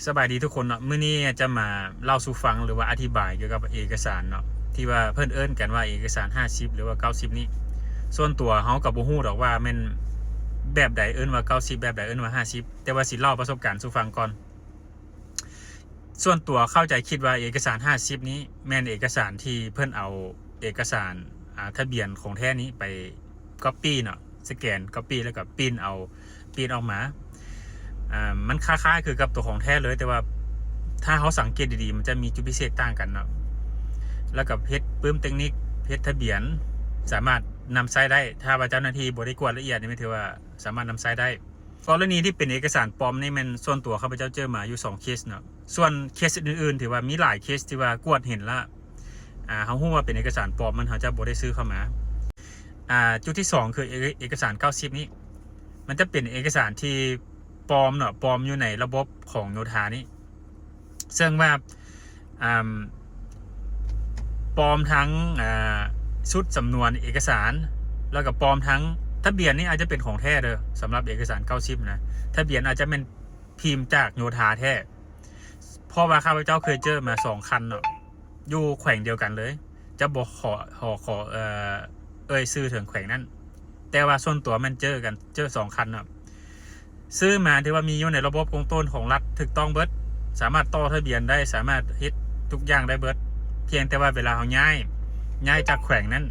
ສະບາຍດີທຸກຄົນເນາະ, ມື້ນີ້ຈະມາເລົ່າສູ່ຟັງ ຫຼືວ່າອະທິບາຍກ່ຽວກັບເອກະສານເນາະ ທີ່ວ່າເພິ່ນເອີ້ນກັນວ່າເອກະສານຫ້າສິບ ຫຼືວ່າເກົ້າສິບນີ້. ສ່ວນຕົວເຮົາກໍບໍ່ຮູ້ດອກວ່າແມ່ນແບບໃດເອີ້ນວ່າເກົ້າສິບ ແບບໃດເອີ້ນວ່າຫ້າສິບ ແຕ່ວ່າຊິເລົ່າປະສົບການສູ່ຟັງກ່ອນ. ສ່ວນຕົວເຂົ້າໃຈຄິດວ່າເອກະສານຫ້າສິບນີ້ແມ່ນເອກະສານທີ່ເພິ່ນເອົາເອກະສານ ອາ ທະບຽນຂອງແທ້ນີ້ໄປກັອບປີ້ເນາະ, ສະແກນກັອບປີ້ ແລ້ວກໍປຣິ້ນເອົາ ປຣິ້ນອອກມາ. ອາ ມັນຄ້າຍໆຄືກັບຕົວຂອງແທ້ເລີຍ, ແຕ່ວ່າຖ້າເຮົາສັງເກດດີໆ ມັນຈະມີຈຸດພິເສດຕ່າງກັນເນາະ. ແລ້ວກໍເຮັດປຶ້ມເຕັກນິກ ເຮັດທະບຽນ ສາມາດນຳໃຊ້ໄດ້. ຖ້າວ່າເຈົ້າໜ້າທີ່ບໍ່ໄດ້ກວດລະອຽດນີ້ ແມ່ນຖືວ່າສາມາດນຳໃຊ້ໄດ້. ກໍລະນີທີ່ເປັນເອກະສານປອມນີ້ ແມ່ນສ່ວນຕົວຂ້າພະເຈົ້າເຈີມາຢູ່ສອງເຄສເນາະ. ສ່ວນເຄສອື່ນໆ ຖືວ່າມີຫຼາຍເຄສທີ່ວ່າກວດເຫັນລະ ອາ ເຮົາຮູ້ວ່າເປັນເອກະສານປອມ ມັນ ເຮົາຈະບໍ່ໄດ້ຊື້ເຂົ້າມາ. ອາ ຈຸດທີສອງ ຄືເອ ເອກະສານເກົ້າສິບນີ້ ມັນຈະເປັນເອກະສານທີ່ປອມເນາະ, ປອມຢູ່ໃນລະບົບຂອງໂຍທານີ້ ເຊິ່ງວ່າ ອາ ປອມທັງ ອາ ຊຸດສຳນວນເອກະສານ ແລ້ວກໍປອມທັງທະບຽນນີ້ອາດຈະເປັນຂອງແທ້ເດີ. ສຳລັບເອກະສານເກົ້າສິບນະ ທະບຽນອາດຈະແມ່ນພິມຈາກໂຍທາແທ້ ເພາະວ່າຂ້າພະເຈົ້າເຄີຍເຈີມາສອງຄັນເນາະ ຢູ່ແຂວງດຽວກັນເລີຍ. ຈະບໍ່ຂໍ ຂໍ ຂໍ ເອີ ເອີ່ຍຊື່ເຖິງແຂວງນັ້ນ, ແຕ່ວ່າສ່ວນຕົວແມ່ນເຈີກັນ ເຈີສອງຄັນເນາະ. ຊື້ມາຖືວ່າມີຢູ່ໃນລະບົບກົງຕົ້ນຂອງລັດຖືກຕ້ອງເບິດ, ສາມາດຕໍ່ທະບຽນໄດ້, ສາມາດເຮັດທຸກຢ່າງໄດ້ເບິດ. ພຽງແຕ່ວ່າເວລາເຮົາຍ້າຍ ຍ້າຍຈາກແຂວງນັ້ນ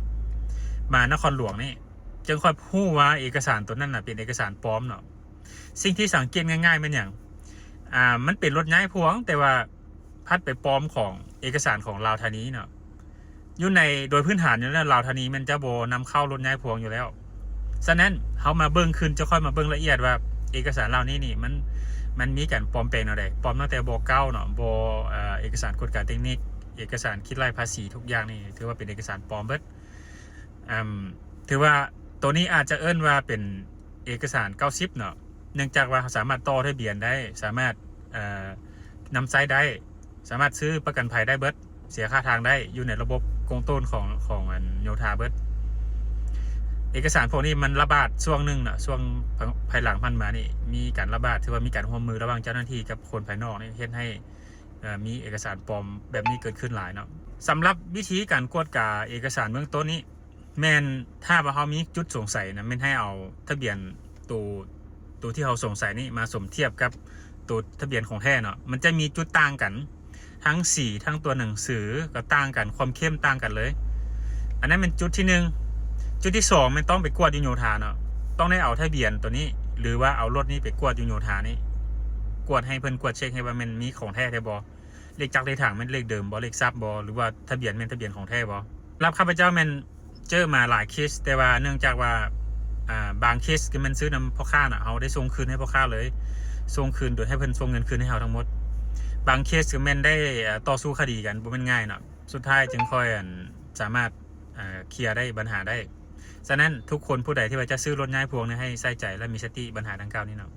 ມານະຄອນຫຼວງນີ້ ຈຶ່ງຄ່ອຍຮູ້ວ່າເອກະສານຕົວນັ້ນນະເປັນເອກະສານປອມເນາະ. ສິ່ງທີ່ສັງເກດງ່າຍໆແມ່ນຫຍັງ? ອາ ມັນເປັນລົດຍ້າຍພວງ ແຕ່ວ່າພັດໄປປອມຂອງເອກະສານຂອງລາວທານີເນາະ. ຢູ່ໃນ ໂດຍພື້ນຖານຢູ່ແລ້ວ ລາວທານີແມ່ນຈະບໍ່ນຳເຂົ້າລົດຍ້າຍພວງຢູ່ແລ້ວ. ສະນັ້ນ ເຮົາມາເບິ່ງຄືນ ຈະຄ່ອຍມາເບິ່ງລະອຽດວ່າເອກະສານເຫຼົ່ານີ້ນີ້ ມັນ ມັນມີການປອມແປງແນວໃດ. ປອມຕັ້ງແຕ່ ບ ເກົ້າເນາະ, ບໍ່ ເອີ ເອກະສານກວດກາເຕັກນິກ, ເອກະສານຄິດໄລ່ພາສີ ທຸກຢ່າງນີ້ຖືວ່າເປັນເອກະສານປອມເບິດ. ອາ ຖືວ່າໂຕນີ້ອາດຈະເອີ້ນວ່າເປັນເອກະສານເກົ້າສິບເນາະ, ເນື່ອງຈາກວ່າເຮົາສາມາດຕໍ່ທະບຽນໄດ້, ສາມາດ ເອີ ນຳໃຊ້ໄດ້, ສາມາດຊື້ປະກັນໄພໄດ້ເບິດ, ເສຍຄ່າທາງໄດ້, ຢູ່ໃນລະບົບກົງຕົ້ນຂອງ ຂອງອັນໂຍທາເບິດ. ເອກະສານພວກນີ້ມັນລະບາດຊ່ວງໜຶ່ງເນາະ, ຊ່ວງພາຍຫຼັງຜ່ານມານີ້ມີການລະບາດ, ຖືວ່າມີການຮ່ວມມືລະຫວ່າງເຈົ້າໜ້າທີ່ກັບຄົນພາຍນອກນີ້ ເຮັດໃຫ້ ເອີ ມີເອກະສານປອມແບບນີ້ເກີດຂຶ້ນຫຼາຍເນາະ. ສຳລັບວິທີການກວດກາເອກະສານເບື້ອງຕົ້ນນີ້ ແມ່ນຖ້າວ່າເຮົາມີຈຸດສົງໄສນະ ແມ່ນໃຫ້ເອົາທະບຽນໂຕ ໂຕທີ່ເຮົາສົງໄສນີ້ມາສົມທຽບກັບໂຕທະບຽນຂອງແທ້ເນາະ. ມັນຈະມີຈຸດຕ່າງກັນ ທັງສີ ທັງຕົວໜັງສືກໍຕ່າງກັນ, ຄວາມເຂັ້ມຕ່າງກັນເລີຍ. ອັນນັ້ນແມ່ນຈຸດທີໜຶ່ງ. ຈຸດທີສອງ ແມ່ນຕ້ອງໄປກວດຢູ່ໂຍທາເນາະ, ຕ້ອງໄດ້ເອົາທະບຽນໂຕນີ້ ຫຼືວ່າເອົາລົດນີ້ໄປກວດຢູ່ໂຍທານີ້, ກວດໃຫ້ເພິ່ນກວດເຊັກໃຫ້ວ່າແມ່ນມີຂອງແທ້ແທ້ບໍ່. ເລກຈັກເລກຖັງແມ່ນເລກເດີມບໍ່, ເລກສັບບໍ່ ຫຼືວ່າທະບຽນແມ່ນທະບຽນຂອງແທ້ບໍ່. ສຳລັບຂ້າພະເຈົ້າແມ່ນເຈີມາຫຼາຍເຄສ, ແຕ່ວ່າເນື່ອງຈາກວ່າ ອາ ບາງເຄສກໍແມ່ນຊື້ນຳພໍ່ຄ້ານະ, ເຮົາໄດ້ສົ່ງຄືນໃຫ້ພໍ່ຄ້າເລີຍ, ສົ່ງຄືນໂດຍໃຫ້ເພິ່ນສົ່ງເງິນຄືນໃຫ້ເຮົາທັງໝົດ. ບາງເຄສກໍແມ່ນໄດ້ ເອີ ຕໍ່ສູ້ຄະດີກັນ, ບໍ່ແມ່ນງ່າຍເນາະ, ສຸດທ້າຍຈຶ່ງຄ່ອຍ ອັນ ສາມາດ ເອີ ເຄຍໄດ້ບັນຫາໄດ້. ສະນັ້ນ ທຸກຄົນຜູ້ໃດທີ່ວ່າຈະຊື້ລົດຍ້າຍພວງນີ້ ໃຫ້ໃສ່ໃຈ ແລະ ມີສະຕິບັນຫາດັ່ງກ່າວນີ້ເນາະ.